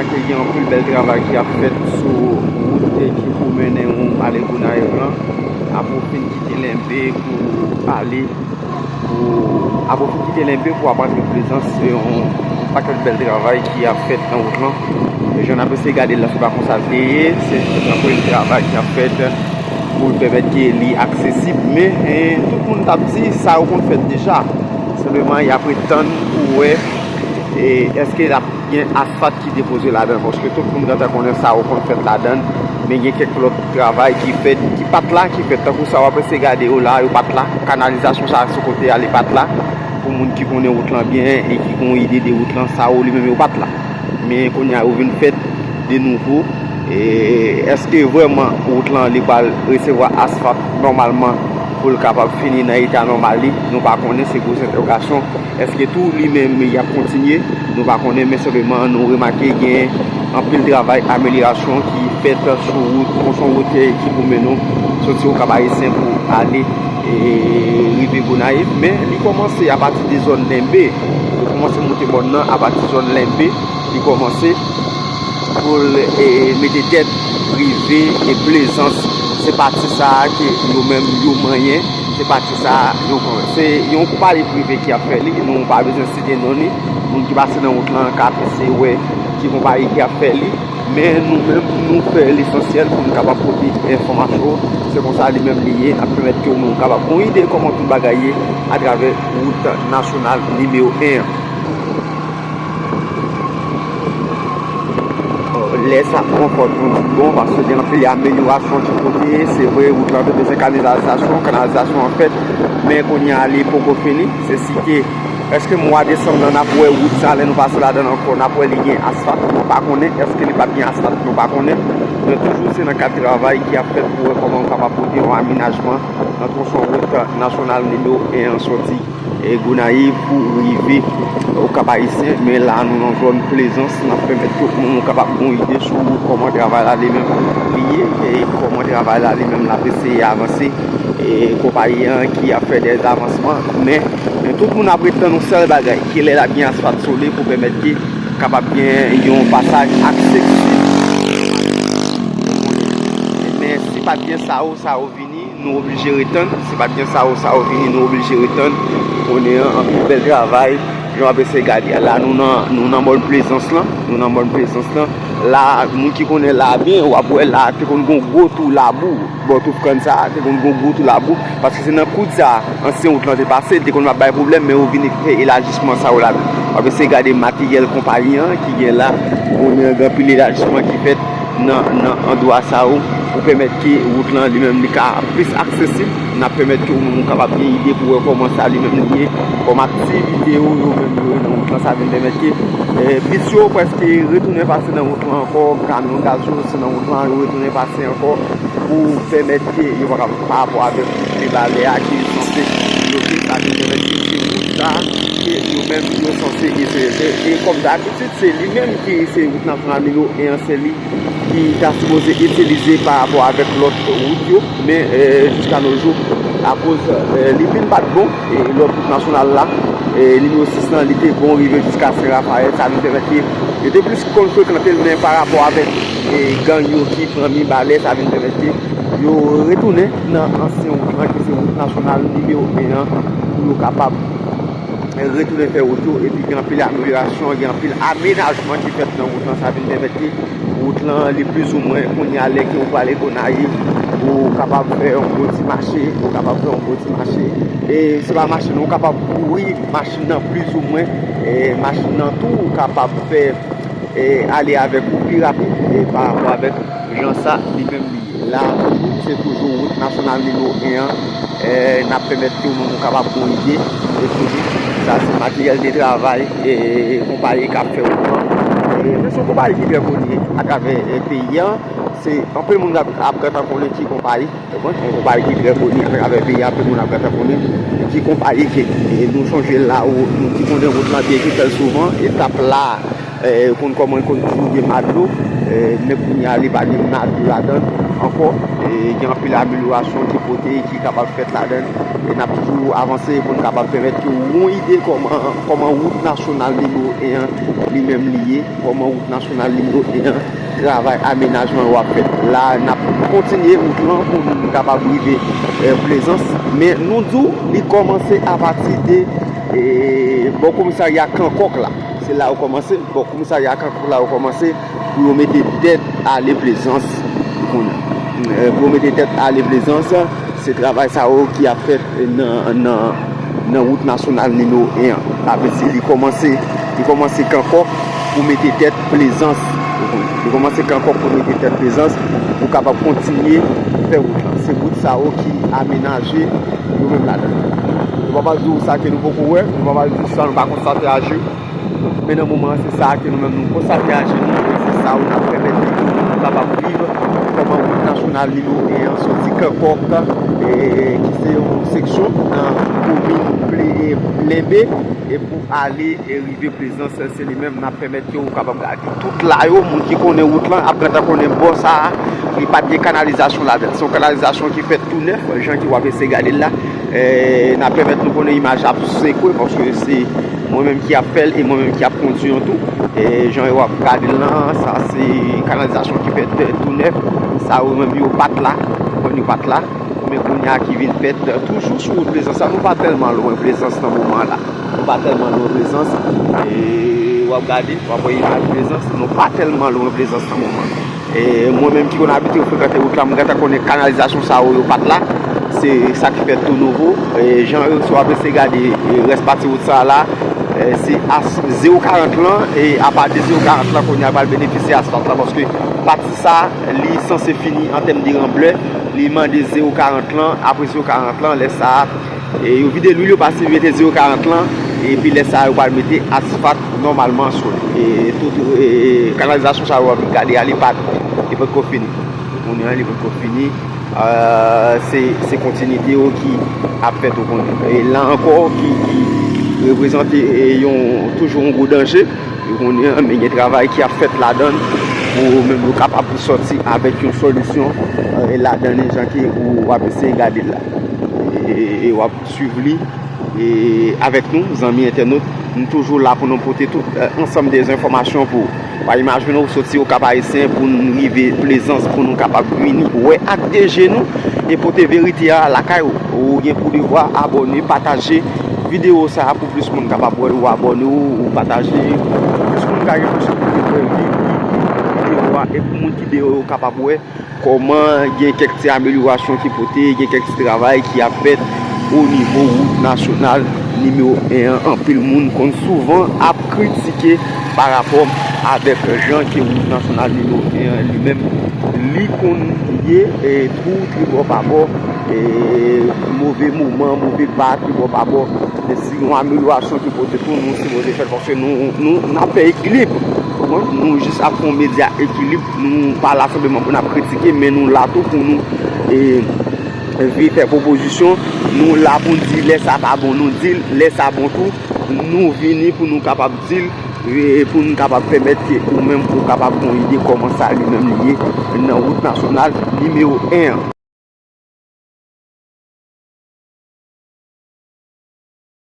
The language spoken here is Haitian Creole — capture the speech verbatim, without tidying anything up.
Gen anpil bèl travay ki ap fèt sou wout ki pou mennen w ale Gonayiv lan. Apre w fin kite Lenbe pou ale, pou, apre w fin kite Lenbe pou ap antre Plezans, se yon pakèt bèl travay ki ap fèt nan wout lan. Jan n ap eseye gade l la, se pa konsa l te ye, se anpil travay ki ap fèt pou l pèmèt ke li aksesib. Men, eh, tout moun t ap di sa yo konn fèt deja. Senpleman, y ap ret tann pou wè, eh, èske l ap gen asfalt ki depoze ladan l, paske tout moun gentan konnen sa yo konn fèt ladan l, men gen kèk lòt travay ki fèt, ki pa t la, ki fèt, tankou sa w ap eseye gade yo la, yo pa t la, kanalizasyon sa a sou kote a, li pa t la, pou moun ki konnen wout lan byen e ki gen yon ide de wout lan, sa yo li menm yo pa t la. Men kounye a yo vin fèt de nouvo. E èske vrèman wout lan li pral resevwa asfalt nòmalman pou l kapab fini nan eta nòmal li? Nou pa konnen, se gwo entèwogasyon. Èske tou li menm y ap kontinye? Nou pa konnen, men senpleman nou remake gen anpil travay amelyorasyon ki fèt sou wout, tronson wout ki pou mennen w soti Okap Ayisyen pou ale, e, rive Gonayiv. Men li kòmanse apati de zòn Lenbe. Li kòmanse monte mòn nan apati zòn Lenbe. Li kòmanse pou l, e, mete tèt rive, e, Plezans. Se pati sa a ke yo menm yo manyen. Se pati sa a, yo, se yon konpayi prive ki ap fè li. Nou pa bezwen site non li. Moun ki pase nan wout lan ka pase wè ki konpayi ki ap fè li. Men nou menm, nou fè lesansyèl pou nou kapab pote enfòmasyon. Se konsa li menm li ye, ap pèmèt ke w menm kapab gen yon ide kòman tout bagay ye atravè wout nasyonal nimewo en an. Lè sa pran fòt yon ti bon, paske gen anpil amelyorasyon ki pote. Se vre, wout lan te bezwen kanalizasyon, kanalizasyon an fèt, men kounye a li poko fini. Se si ke, èske mwa desanm nan n ap wè wout sa, lè nou pase ladan l ankò, n ap wè li gen asfalt? Nou pa konnen. Èske li p ap gen asfalt? Nou pa konnen. Men toujou se nan kad travay ki ap fèt pou wè kòman w kapab pote yon amenajman nan tronson wout nasyonal nimewo en an soti e Gonayiv pou rive Okap Ayisyen, men la nou nan zòn Plezans, n ap pèmèt tout moun kapab gen yon ide sou kòman travay la li menm li ye, e kòman travay la li menm l ap eseye avanse, e konpayi an ki ap fè dè avansman, men, men tout moun ap ret tann yon sèl bagay, kilè l ap gen asfalt sou li pou pèmèt ke kapab gen yon pasaj aksesib. Men si pa t gen sa yo, sa yo vini, nou oblije ret tann. Si pa t gen sa yo, sa yo vini, nou oblije ret tann. Konnen anpil bèl travay, jan w ap eseye gade a la, nou nan, nou nan mòn Plezans lan, nou nan mòn Plezans lan. La, moun ki konnen la byen, w ap wè la, te konn gen yon gwo twou labou, bò twou Frans sa, te konn gen yon gwo twou labou, paske se nan kout sa, ansyen wout lan te pase, li te konn ap bay pwoblèm, men yo vin fè elajisman sa yo la. W ap eseye gade materyèl konpayi an ki gen la, konnen gen anpil elajisman ki fèt nan, nan andwa sa yo, pou pèmèt ke wout lan li menm li ka plis aksesib. N ap pèmèt ke ou menm ou kapab gen ide pou wè kòman sa li menm li ye, kòm aktivite yo, yo menm yo ye nan wout lan, sa vin pèmèt ke, eh, bis yo prèske retounen pase nan wout lan ankò, kamyon gaz yo se nan wout lan, yo retounen pase ankò, pou pèmèt ke yo pa, pa rapò avèk wout Mibalè a ki sanse bloke, sa vin pèmèt ke se wout sa ke yo menm yo sanse eseye fè. E kòm dabitid, se li menm ki se wout nasyonal nimewo en an, se li ki ta sipoze itilize pa rapò avèk lòt wout yo, men, eh, jiska no jou, akoz, eh, li vin pa t bon, e lòt wout nasyonal la, e nimewo sis lan, li te bon rive jiska Sen Rafayèl, sa vin pèmèt ke yo te plis konn frekante l, men pa rapò avèk, e gang yo ki pran Mibalè, sa vin pèmèt ke yo retounen nan ansyen wout lan, ki se wout nasyonal nimewo en an, pou yo kapab retounen fè wout yo, epi gen anpil amelyorasyon, gen anpil amenajman ki fèt nan wout lan, sa vin pèmèt ke wout lan, li plizoumwen, kounye a, lè ke ou prale Gonayiv, ou kapab fè yon bon ti mache, ou kapab fè yon bon ti mache, e se pa mache non, ou kapab kouri machin nan plizoumwen, e machin nan tou, ou kapab fè, e ale avèk ou pi rapid, e pa rapò avèk jan sa, li menm li ye. La, toujou, se toujou wout nasyonal nimewo en an, eh, n ap pèmèt ke ou menm ou kapab gen yon ide, e toujou, sa se materyèl de travay, e konpayi k ap fè wout lan. E, men se yon konpayi ki trè koni atravè, e, peyi an. Se anpil moun ap, ap gentan konnen ki konpayi, konprann? Yon konpayi ki trè koni atravè peyi an, anpil moun ap gentan konnen ki konpayi ke, e, nou sonje la, ou, nou ki konnen wout lan byen, ki fè l souvan, etap la, eh, konn kòman l konn toujou gen madlo, eh, men kounye a li pa gen madlo ladan l ankò. Eh, gen anpil amelyorasyon ki pote, ki kapab fèt ladan l. E n ap toujou avanse pou n kapab pèmèt ke w gen yon ide kòman, kòman wout nasyonal nimewo en an, li menm li ye, kòman wout nasyonal nimewo en an, travay amenajman yo ap fèt. La, n ap kontinye wout lan pou nou kapab rive, eh, Plezans. Men nou di w, li kòmanse apati de, eh, bò komisarya Kankòk la. Se la yo kòmanse, bò komisarya Kankòk la yo kòmanse pou yo mete tèt ale Plezans. Ou konnen. Eh, pou yo mete tèt ale Plezans, se travay sa yo ki ap fèt nan, nan, nan wout nasyonal nimewo en an. Sa vle di, li kòmanse, li kòmanse Kankòk pou mete tèt Plezans. Ou konnen. Li kòmanse Kankòk pou mete tèt Plezans pou kapab kontinye fè wout lan. Se wout sa yo ki amenaje yo menm ladan. Nou pa pral di w sa ke nou poko wè, nou pa pral di w sa nou pa konstate a je. Men nan moman an, se sa ke nou menm nou konstate a je nou, e se sa yo n ap pèmèt ke nou kapab viv kòman wout nasyonal nimewo en an soti Kankòk, e, ki se yon seksyon nan komin Ple-, Lenbe, e pou ale e rive Plezans, se li menm n ap pèmèt ke ou kapab gade. Tout la yo, moun ki konnen wout lan ap gentan konnen bò sa a, li pa t gen kanalizasyon ladan l. Se yon kanalizasyon ki fèt tou nèf, jan ke w ap eseye gade l la. E, n ap pèmèt nou konnen imaj ap sekwe, paske se mwen menm ki ap fè l e mwen menm ki ap kondui an tou. E, jan w ap gade l lan, sa se kanalizasyon ki fèt tou nèf. Sa yo menm yo pa t la, konprann, yo pa t la. Men kounye a ki vin fèt, toujou sou wout Plezans la, nou pa tèlman lwen Plezans nan moman an la. Nou pa tèlman lwen Plezans. E w ap gade, w ap wè imaj Plezans, nou pa tèlman lwen Plezans nan moman an. E mwen menm ki konn abitye frekante wout la, m gentan konnen kanalizasyon sa yo, yo pa t la. Se sa ki fè tou nouvo. E jan yo, si w ap eseye gade, e, rès pati wout sa a la, e, se as-, zewo karant lan, e apa de zewo karant lan, kounye a pral benefisye asfalt la, paske pati sa, li sanse fini an tèm de ranblè, li mande zewo karant lan, apre zewo karant lan, lè sa a, e yo vide lwil, yo pase mete zewo karant lan, epi lè sa a, yo pral mete asfalt nòmalman sou li. E tout, e, kanalizasyon sa yo ap gade a, li pa, li potko fini. Kounye a, li potko fini. E, se, se kontinite yo ki ap fèt, ou konnen. E la ankò, ki, ki reprezante, e, yon, toujou yon gwo danje. Ou konnen, men gen travay ki ap fèt ladan l pou menm yo kapab sòti avèk yon solisyon, e, ladan l, jan ke ou ap eseye gade l la. E, e w ap swiv li, e, avèk nou, zanmi entènot. Nou toujou la pou nou pote tout, e, ansanm de enfòmasyon pou ou. Pa imajine w soti Okap Ayisyen pou n rive Plezans, pou nou kapab vini wè ak de je nou e pote verite a lakay ou. Ou gen pou devwa abòne, pataje videyo sa a pou plis moun kapab wè l, ou abòne, ou, ou pataje, pou plis moun ka gen posiblite wè vi-, vi-, videyo a, e pou moun ki deyò yo kapab wè kòman gen kèk ti amelyorasyon ki pote, gen kèk ti travay ki ap fèt o nivo wout nasyonal nimewo en an. Anpil moun konn souvan ap kritike pa rapò avèk jan ke wout nasyonal nimewo en an li menm, li konn ye, e, twou tribò pa bò, e, move moman, move pa tribò pa bò. E si yon amelyorasyon ki pote tou, nou sipoze fè l, paske nou, nou, n ap fè ekilib. Ou konprann? Nou jis ap fè yon medya ekilib. Nou pa la senpleman pou n ap kritike, men nou la tou pou nou, e, vin fè pwopozisyon. Nou la pou n di lè sa pa bon, nou di l, lè sa bon tou, nou vini pou nou kapab di l, e pou n kapab pèmèt ke ou menm ou kapab gen yon ide kòman sa li menm li ye nan wout nasyonal nimewo en an.